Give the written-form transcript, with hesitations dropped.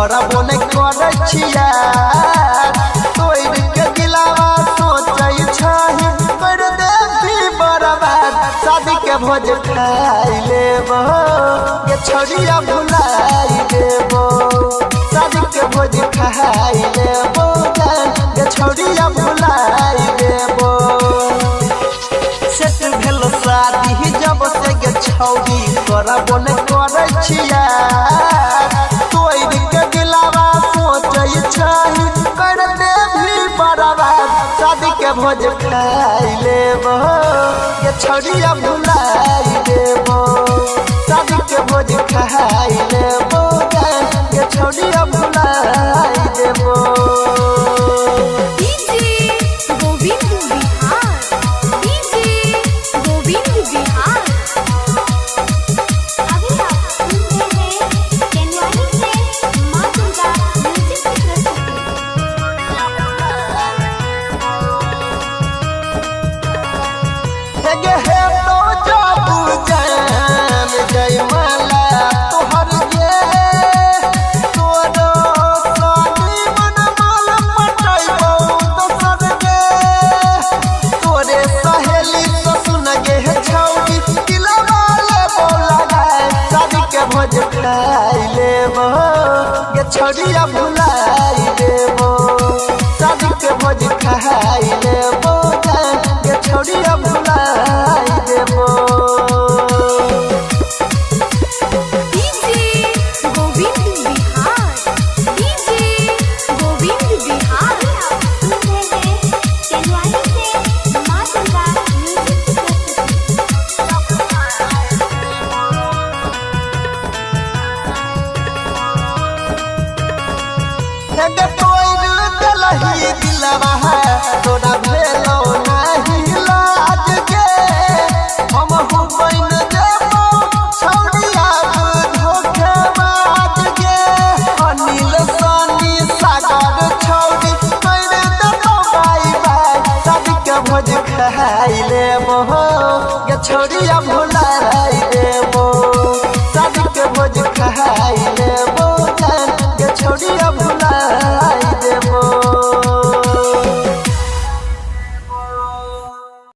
करबो नै करै छिया। तोड़ के दिलावा सोचै छही कर देबी बर्बाद। शादी के भोज खाई लेबो गे छौड़िया भुलाई देबो। शादी के भोज खाई लेबो गे छौड़िया भुलाई देबो। सेट भेल शादी जब से गे छौड़ी करबो नै करै छिया। तोड़ के दिलावा सोचै छही कर देबी बर्बाद। शादी के भोज खाई लेबो गे छौड़िया भुलाई देबो। शादी के भोज खाई लेबो गे छौड़िया भुलाई देबो। DJ Gobind Bihar, DJ Gobind Bihar. अभी आप सुन रहे हैं केनवानी से माँ दुर्गा म्यूजिक की प्रस्तुति। हे हे तो जाबू जान जयमाला तोहर गे। तोरो सानी मन माल पटैबौ दोसर गे। तोरे सहेली तो सुन गे छौड़ी दिलवा लेबौ लगाए। शादी के भोज खाई लेबो गे छौड़िया भुलाई देबो। शादी के भोज खाई लेबो गे छौड़िया भुलाई देबो। DJ Gobind Bihar, DJ Gobind Bihar. अभी आप सुन रहे हैं केनवानी से माँ दुर्गा म्यूजिक की प्रस्तुति। हे तोड़ देलही दिलवा तोरा भेलौ नाही लाज गे। हमहु बनि जेबौ छौड़िया धोखेबाज गे। अनिल सनी सागर छौड़ी कर देतौ बाई बाई। शादी के भोज खाई लेबो गे छौड़िया भुलाई